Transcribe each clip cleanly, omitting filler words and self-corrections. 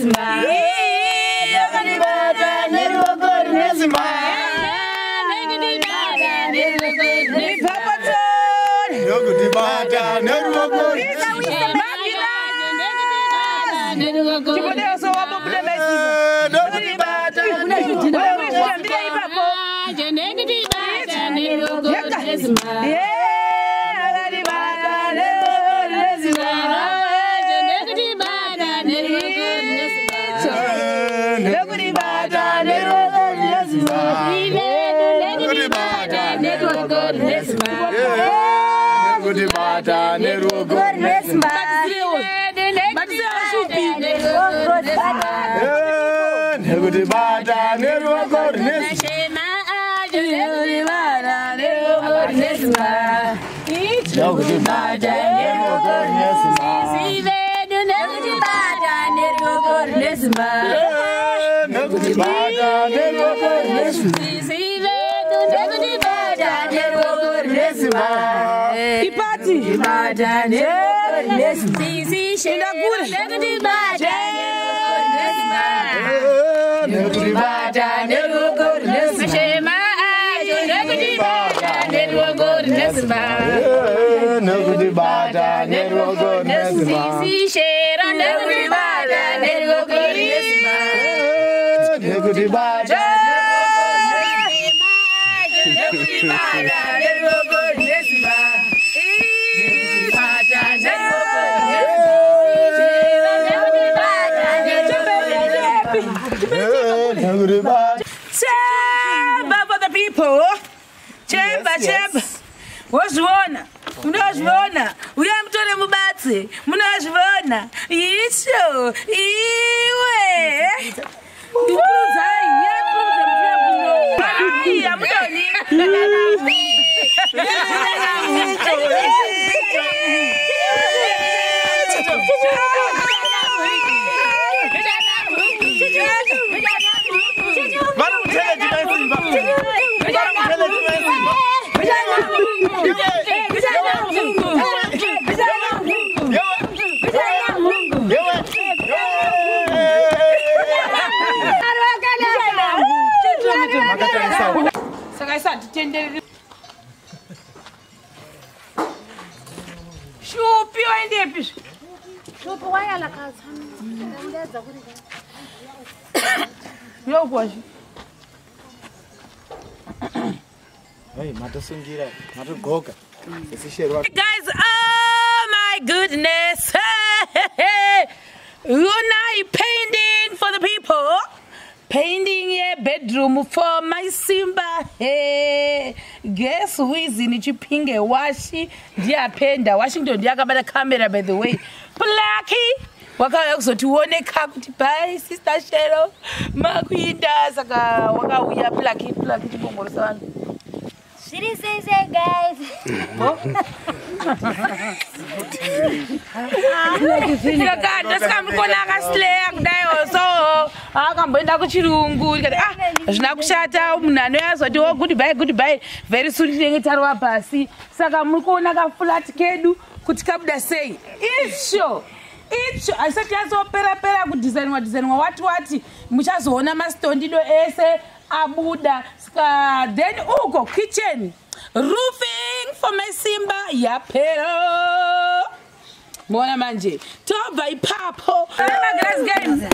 rine simba. Nekutibata neruoko rine simba. Nekutibata neruoko rine simba. Nekutibata nekutibata neruoko rine simba. Nekutibata neruoko rine simba. Nekutibata neruoko rine simba. Nekutibata neruoko rine simba. Ipati. Nekutibata neruoko rine simba. Nekutibata neruoko rine simba. Nekutibata neruoko rine simba. Chamber for the people. Chamber, chamber. Wozviona, munozviona, uya mutore mubatse, munozviona. Isho, iwe. Ndikurudzai, uya mupurudze mutore kuno. Ai, amudoni. Shupi waendepi? Shupi wayala katsa. Yokwashi. Hey, matosungira, matogoka. Guys, oh my goodness. Unai painting for the people. Painting a bedroom for my Simba. Hey, guess who is in Chipinge? Washi ndiapenda Washington ndiakabata camera, by the way. Plucky wakauya kuzotioneka kuti bye Sister Shero makuinda, saka wakauya Plucky Plucky chibongorosa vanhu. Zviri sei sei guys. Saka ndosaka mukona akasileya kudaiwo, so akamboenda kuchirungu ndikati ah, hazvina kushata, munhu anoyazoti oh goodbye goodbye, very soon tinenge tarova pasi. Saka muri kuona kaflat kedu kuti kabuda sei. Isho icho hazvisati yazopera pera kudhizainwa dhizainwa wati wati, muchazoona mastondido ese abuda. Saka then uko kitchen roofing for my Simba yapera. Muona manje tobva ipapo maglass game.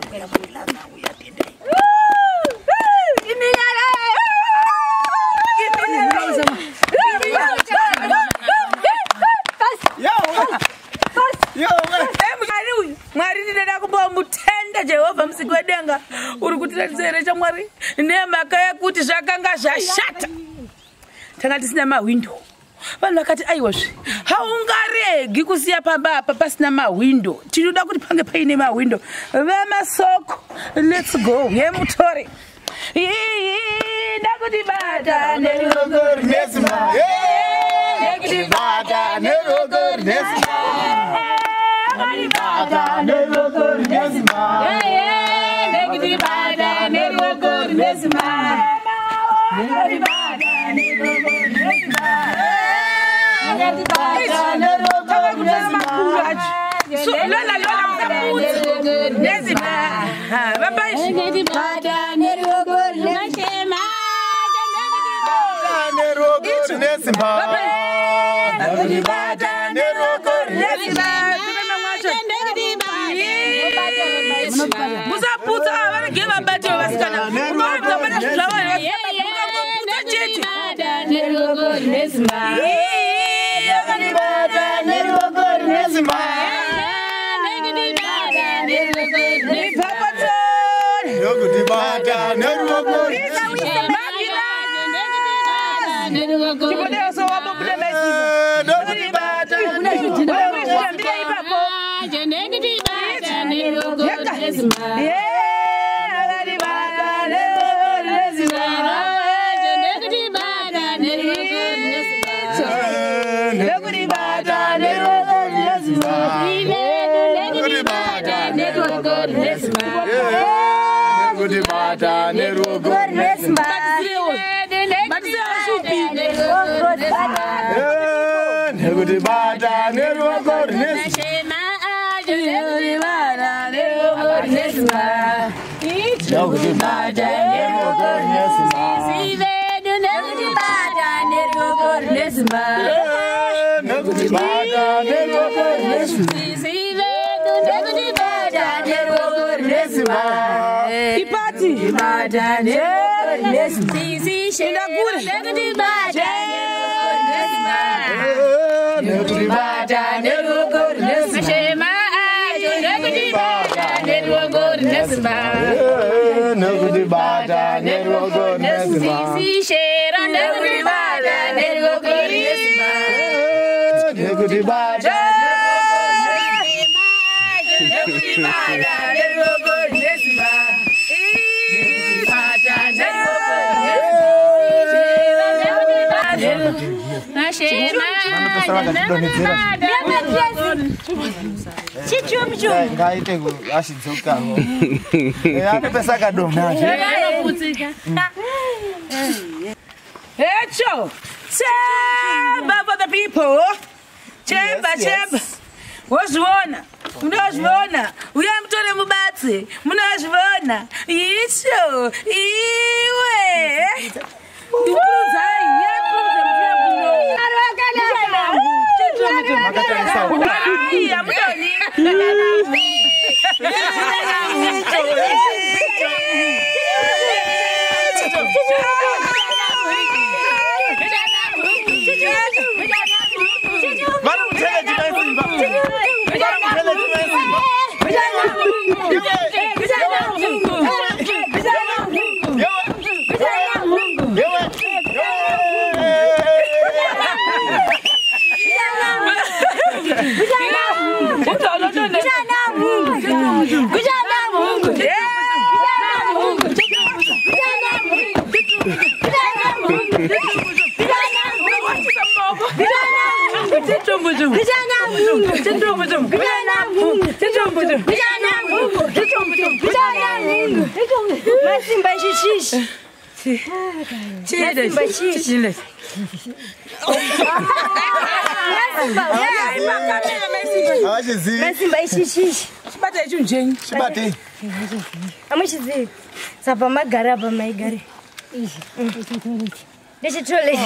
Mwari uyu, Mwari ndinoda kumbomutenda Jehovha musiki wedenga uri kutiratidza here chamwari, nemhaka yekuti zvakanga zvashata, tanga tisina mahwindo. Vanhu vakati aiwazve haungaregi kusiya pamba apa pasina mahwindo, tinoda kuti pange paine mahwindo. Vemasoko, let's go yemutore. Ndakutibata neruoko rine simba. Nekutibata neruoko rine simba. Nekutibata neruoko rine simba. Nekutibata neruoko rine simba. Nekutibata neruoko rine simba. Nekutibata neruoko rine simba. Lola lola musaputsa nesimba. rine simba. Ndokutibata neruoko rine simba. Musaputsa vanenge vabate vasikana. Mukaona zvinhu zvavo mukangoputsa chete. Neruoko rine simba. Ndokutibata neruoko rine simba. Ndokutibata neruoko rine simba. Ipati. Ngaite achidzokawo. Anopesa akadonha. Hecho! Chemba for the people. Chemba, chemba. Wozviona. Munozviona. Uya mutore mubatse. Munozviona. Icho. Iwe. Ndikurudzai. Uya mutore muno. Ai, amudoni. Masimba ishishishi. Chibate chinhu chenyu. Chibate. Amuchizivi. Sapa magara apa maigare. Ndechitole.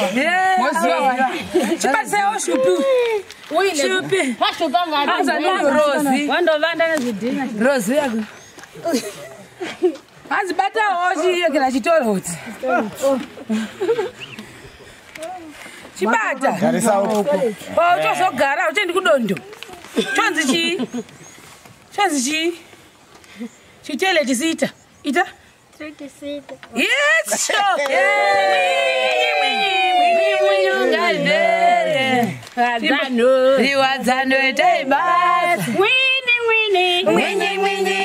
Chibatisaiwo shupi. Shupi. Rozi. Wandovanda nezvidhina. Rozi yako. Hanzi batawo chiyekera chitoroti. Chibata. Pautozogara uchendi kudondo. Chonzi chii? Chonzi chii? Chitele chisita. Ita? Chisita. Yes. Riwadzano itai basa. Winnie winnie. Winnie winnie.